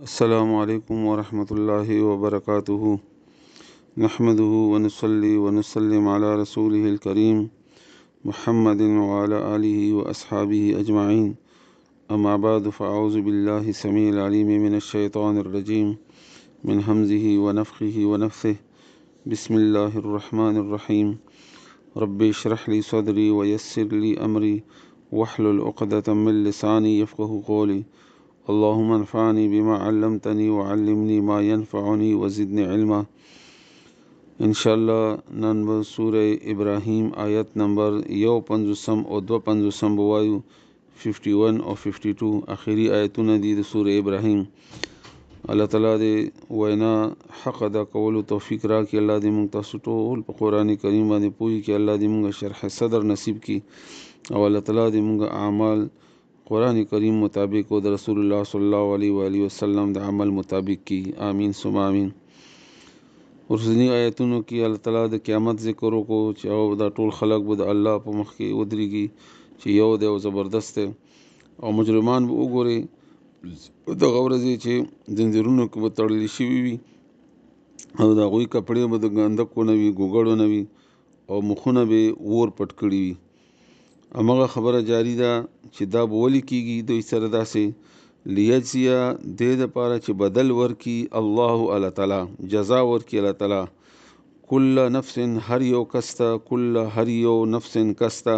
السلام علیکم ورحمة الله وبرکاته. نحمده ونصلي ونسلم على رسوله الكريم محمد وعلى آله وأصحابه أجمعين. أما بعد، فأعوذ بالله السميع العليم من الشيطان الرجيم من همزه ونفخه ونفثه. بسم الله الرحمن الرحيم. ربي اشرح لي صدري ويسر لي أمري واحلل عقدة من لساني يفقه قولي. اللهم انفعني بما علمتني وعلمني ما ينفعني وزدني علما. ان شاء الله نن به سوره ابراهیم آیت نمبر 51 او 52 به وایو، 51 او 52 اخري آیتونه دي د سوره ابراهیم. الله تعالی دې وینا حق ادا کولو توفیق راکړي. الله دې موږ تاسو ټول په قرآن کریم باندې پوه کړي. الله دې موږ شرح صدر نصیب کړي او الله تعالی دې موږ اعمال قرآن کریم مطابق او د رسول الله صلی الله علیه و آله وسلم د عمل مطابق کړي. آمین ثم آمین. ورځني آیتونو کې الله تعالی د قیامت ذکر وکړو چې او دا ټول خلک به د الله په مخ کې ودرېږي چې یو دی او زبردست دی، او مجرمان به وګوري په دغه ورځې چې زنځیرونو کې به تړلی شوي وي او د هغوی کپړې به د ګندکو نه وي، ګوګړو نه وي، او مخونه به اور پټ کړي وي. همغه خبره جاري ده چې دا به ولې کېږي دوی سره داسې لیجزیه، دې دپاره چې بدل ورکړي الله الله تعالی، جزا ورکړي الله تعالی کل نفس هر یو کس ته، کل هر یو نفس کس ته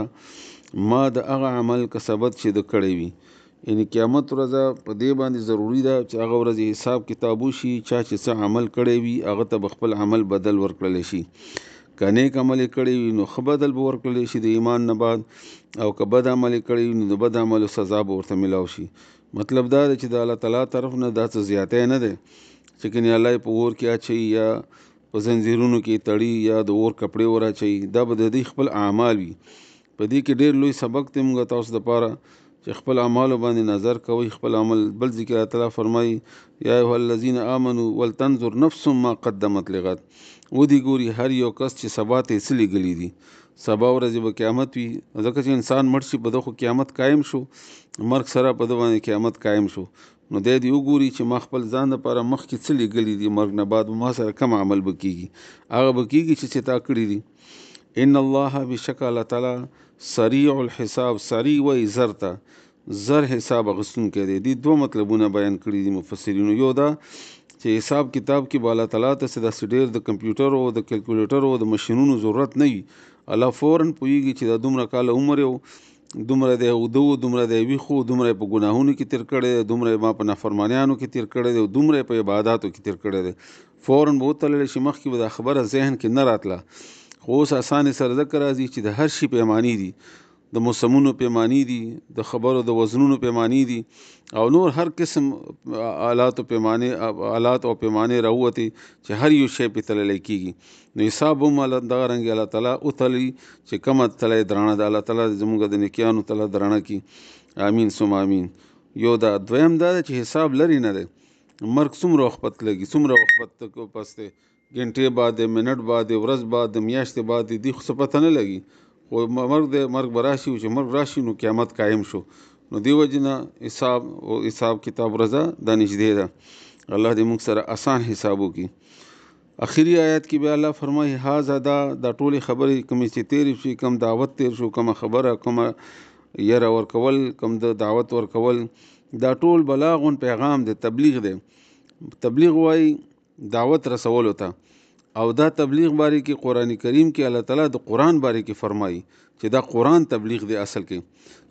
ما د هغه عمل کسبت چې ده کړی وي. یعنی قیامت ورځ په دې باندې ضروري ده چې هغه ورځ حساب کتاب وشي، چا چې څه عمل کړی وي هغه ته به خپل عمل بدل ورکړلی شي. که نیک عمل یې کړی وي نو ښه بدل به ورکړلی شي د ایمان نه بعد، او که بد عمل یې کړی وي نو د بد عملو سزا به ورته میلاو شي. مطلب دا دی چې د الله تعالی طرف نه دا څه زیاتی نه دی چې کنې الله یې په اور کې اچوي یا په زنځیرونو کې تړي یا د اور کپړې ور اچوي. دا به د دوی خپل اعمال وي. په دې کې ډېر لوی سبق دی موږ تاسو دپاره چې خپل اعمالو باندې نظر کوئ، خپل عمل. بل ځای کې الله تعالی فرمایي یا ایها الذین آمنوا ولتنظر نفس ما قدمت لغد. ودې ګوري هر یو کس چې سبا ته یې څه لیږلي دي. سبا ورځې به قیامت وي، ځکه چې انسان مړ شي په ده خو قیامت قایم شو، مرګ سره په ده باندې قیامت قایم شو. نو دی دې وګوري چې ما خپل ځان دپاره مخکې څه لیږلي دي، مرګ نه بعد به ما سره کوم عمل به کېږي، هغه به کېږي چې څه تا کړي دي. ان الله بشک الله تعالی سریع الحساب، سریع وایي زر ته، زر حساب اخیستونکی دی. دې دوه مطلبونه بیان کړي دي مفسرینو. یو دا چې حساب کتاب کې به الله تعالی ته څه داسې ډېر د کمپیوټر او د کلکولیټر او د مشینونو ضرورت نه وي. الله فوراً پوهېږي چې دا دومره کاله عمر یې و، دومره دی اوده و، دومره دی ویښ و، دومره یې په ګناهونو کې تېر کړی دی، دومره یې ما په نافرمانیانو کې تېر کړی دی او دومره یې په عباداتو کې تېر کړی دی. فوراً به وتللی شي، مخکې به دا خبره ذهن کې نه راتله. خو اوس اسانې سره ځکه راځي چې د هر شي پیمانې دي، د موسمونو پیمانې دي، د خبرو د وزنونو پیمانې دي، او نور هر قسم آلاتو پیمانې، آلات او پیمانې راووتې چې هر یو شی پې تللی کېږي. نو حساب هم الله دغه رنګ الله تعالی وتلی چې کومه تلی درانه ده. الله تعالی زموږ د نیکیانو تله درانه کړي. آمین ثم آمین. یو دا. دویم دا دی چې حساب لرې نه دی. مرګ څومره وخت پت لګي، څومره وخت پت پس دی، ګنټې بعد دی، منټ بعد دی، ورځ بعد دی، میاشتې بعد دی، دې خو څه پته نه لګي. خو مرګ دی، مرګ به راشي، او چې مرګ راشي نو قیامت قایم شو. نو دې وجې نه حساب او حساب کتاب ورځه دا نږدې ده. الله دې موږ سره اسان حساب وکړي. اخري آیات کې بیا الله فرمایي هذا دا ټولې خبرې کومې چې تېرې شوې، کوم دعوت تېر شو، کومه خبره، کومه یره ورکول، کوم د دعوت ورکول، دا ټول بلاغون پیغام دی، تبلیغ دی. تبلیغ وایي دعوت رسولو ته. او دا تبلیغ باره کې قرآن کریم کې الله تعالی د قرآن باره کې فرمایي چې دا قرآن تبلیغ دی. اصل کې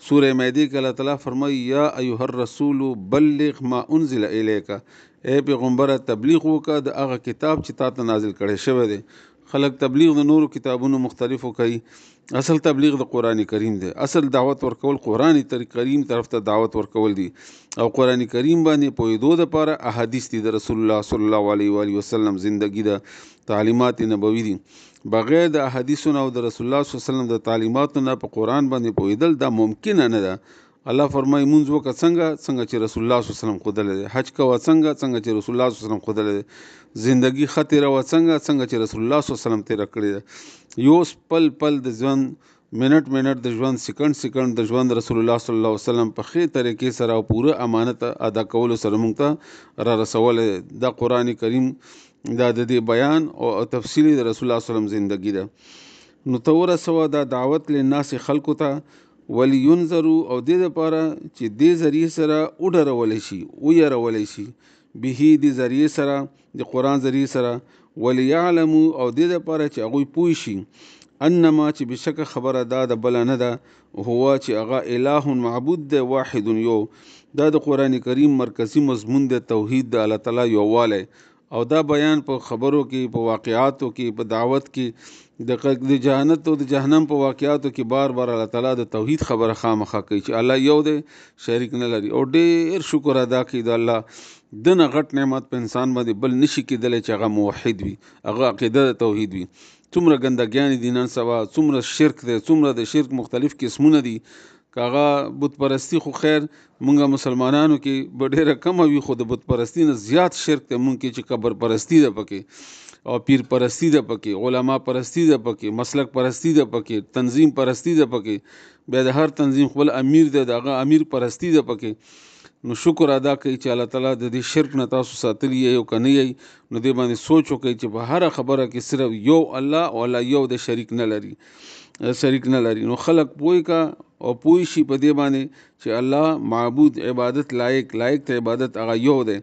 سورہ مائده کې الله تعالی فرمایي یا ایها الرسول بلغ ما انزل الیک، ای پیغمبره تبلیغ وکړه د هغه کتاب چې تا ته نازل کړی شوی دی. خلک تبلیغ د نورو کتابونو مختلفو کوي، اصل تبلیغ د قرآن کریم دی. اصل دعوت ورکول قرآن کریم طرف ته دعوت ورکول دي. او قرآن کریم باندې پوهېدو دپاره احادیث دي د رسول الله صلی الله علیه وآله وسلم زندګي ده، تعلیمات نبوي دي. بغیر د احادیثو نه او د رسول الله صلی الله علیه وسلم د تعلیماتو نه په قرآن باندې پوهېدل دا ممکنه نه ده. الله فرمایي مونځ وکړه څنګه، څنګه چې رسول الله صلی الله علیه وسلم ښودلی دی، حج کوه څنګه، څنګه چې رسول الله صلی الله علیه وسلم ښودلی دی، زندګي ښه تېروه څنګه، څنګه چې رسول الله صلی الله علیه وسلم تېره کړې ده. یو پل پل د ژوند منټ منټ د ژوند، سیکنډ سیکنډ د ژوند رسول الله صلی الله علیه وسلم په ښې طریقې سره او پوره امانت ادا کولو سره موږ ته را رسولی. دا قرآن کریم دا د دې بیان او تفصیل د رسول الله صلی الله علیه وسلم زندگی ده. نو ته ورسوه دا دعوت للناس خلکو ته، ولینذروا او دې دپاره چې دې ذریعې سره وډرولی شي، ویرولی شي، به دې ذریعې سره، د قرآن ذریعې سره، وليعلموا او دې دپاره چې هغوی پوه شي، انما چې بېشکه خبره دا ده بله نه ده، هو چې هغه اله معبود دی، واحد یو. دا د قرآن کریم مرکزي مضمون دی، توحید د الله تعالی یووالی. او دا بیان په خبرو کې، په واقعاتو کې، په دعوت کې، د جهنت او د جهنم په واقعاتو کې بار بار الله تعالی د توحید خبره خامخا کوي چې الله یو دی، شریک نه لري. او ډېر شکر ادا کوي د الله دنه غټ نعمت په انسان باندې بل نشي کېدلی چې هغه موحد وي، هغه عقیده د توحید وي. څومره ګندګیانې دي نن سبا، څومره شرک دی، څومره د شرک مختلف قسمونه دي. که هغه بت پرستی خو خیر مونږه مسلمانانو کې به ډېره کمه وي، خو د بت پرستی نه زیات شرک دی مونږ کې، چې قبر پرستی ده پکې، او پیر پرستی ده پکې، علما پرستی ده پکې، مسلک پرستی ده پکې، تنظیم پرستی ده پکې، بیا د هر تنظیم خپل امیر دی، د هغه امیر پرستی ده پکې. نو شکر ادا کړئ چې الله تعالی د دې شرک نه تاسو ساتلی یئ او که نه یئ، نو دې باندې سوچ وکړئ چې په هره خبره کې صرف یو الله او الله یو د شریک نه لري، شریک نه لري. نو خلک پوه کا او پوه شي په دې باندې چې الله معبود، عبادت لایق، لایق ته عبادت هغه یو دی.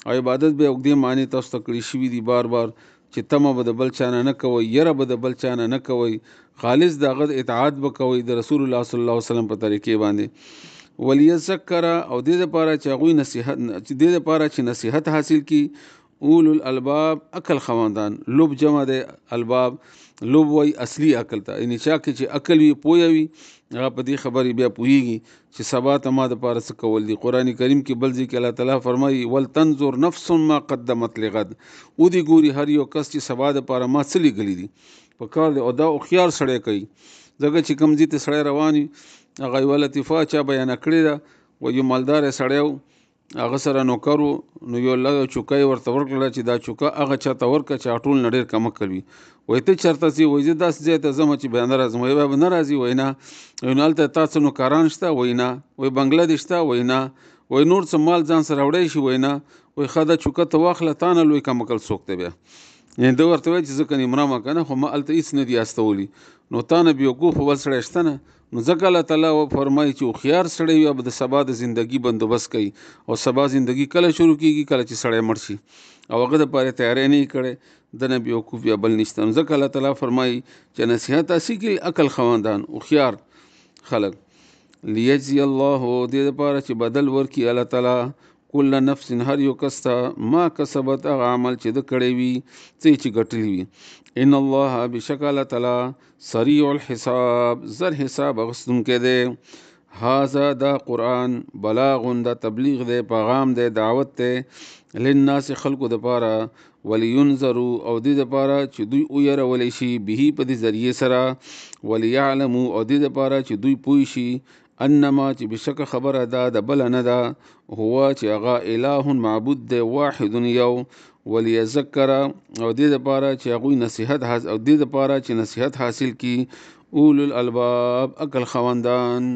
او عبادت به اوږدې معنی تاسو ته کړې شوي دي بار بار، چې تمه به د بل چا نه نه کوئ، یره به د بل چا نه نه کوئ، خالص د هغه اطاعت به کوئ د رسول الله صلی الله علیه وسلم په طریقې باندې. وليذکر او دې دپاره چې هغوی نصیحت، چې دې دپاره چې نصیحت حاصل کړي اولو الالباب، عقل خواندان. لب جمع دی الباب، لب وایي اصلي عقل ته، یعنې چا کې چې عقل وي، پوهه وي، هغه په دې خبرې بیا پوهېږي چې سبا ته ما دپاره څه کول دي. قرآن کریم کې بل ځای کې الله تعالی فرمایي ولتنظر نفس ما قدمت لغد، ودې ګوري هر یو کس چې سبا دپاره ما څه لیږلي دي. په کار دی. او دا هوښیار سړی کوي، ځکه چې کوم ځای ته سړی روان وي، هغه یوه لطیفه چا بیانه کړې ده، وایي یو مالدار سړی و، هغه سره نوکر و، نو یو لږه چوکه یې ورته ورکړله چې دا چوکه هغه چا ته ورکړه چې هغه ټول نه ډېر کم عقل وي. وایي ته چېرته ځې؟ وایي زه داسې ځای ته ځم چې بیا نه راځم. وایي بیا به نه راځي؟ وایي نه. وایي نو هلته تا څه نوکران شته؟ وایي نه. وایي بنګله دې شته؟ وایي نه. وایي نور څه مال ځان سره وړی شي؟ وایي نه. وایي ښه دا چوکه ته واخله، تا نه لوی کم عقل څوک دی بیا؟ یعنې ده ورته ویل چې زه کنې مرمه که نه، خو ما هلته هېڅ نه دي استولي، نو تا نه بېوقوف بل سړی شته نه. نو ځکه الله تعالی فرمایي چې هوښیار سړی وي به د سبا د زندګي بندوبست کوي. او سبا زندګي کله شروع کېږي؟ کله چې سړی مړ شي او هغه دپاره تیاری نه وي کړی، د نه بېوقوف بیا بل نشته. نو ځکه الله تعالی فرمایي چې نصیحت حاصل کړي عقل خواندان، هوښیار خلک. لیجزي الله، دې دپاره چې بدل ورکړي الله تعالی کل نفس هر یو کس ته ما کسبت، هغه عمل چې ده کړی وي، څه یې چې ګټلی وي. ان الله بېشکه الله تعالی سریع الحساب، زر حساب اخیستونکی دی. هذا دا قرآن بلاغ، دا تبلیغ دی، پیغام دی، دعوت دی للناس خلکو دپاره، ولینذروا او دې دپاره چې دوی ویرولی شي به په دې ذریعې سره، وليعلموا او دې دپاره چې دوی پوه شي انما چې بېشکه خبره دا د بله نه ده، هو چې هغه اله معبود دی، واحد یو، وليذکر او دې دپاره چې هغوی نصیحت او دې دپاره چې نصیحت حاصل کړي اولو الالباب، عقل خواندان.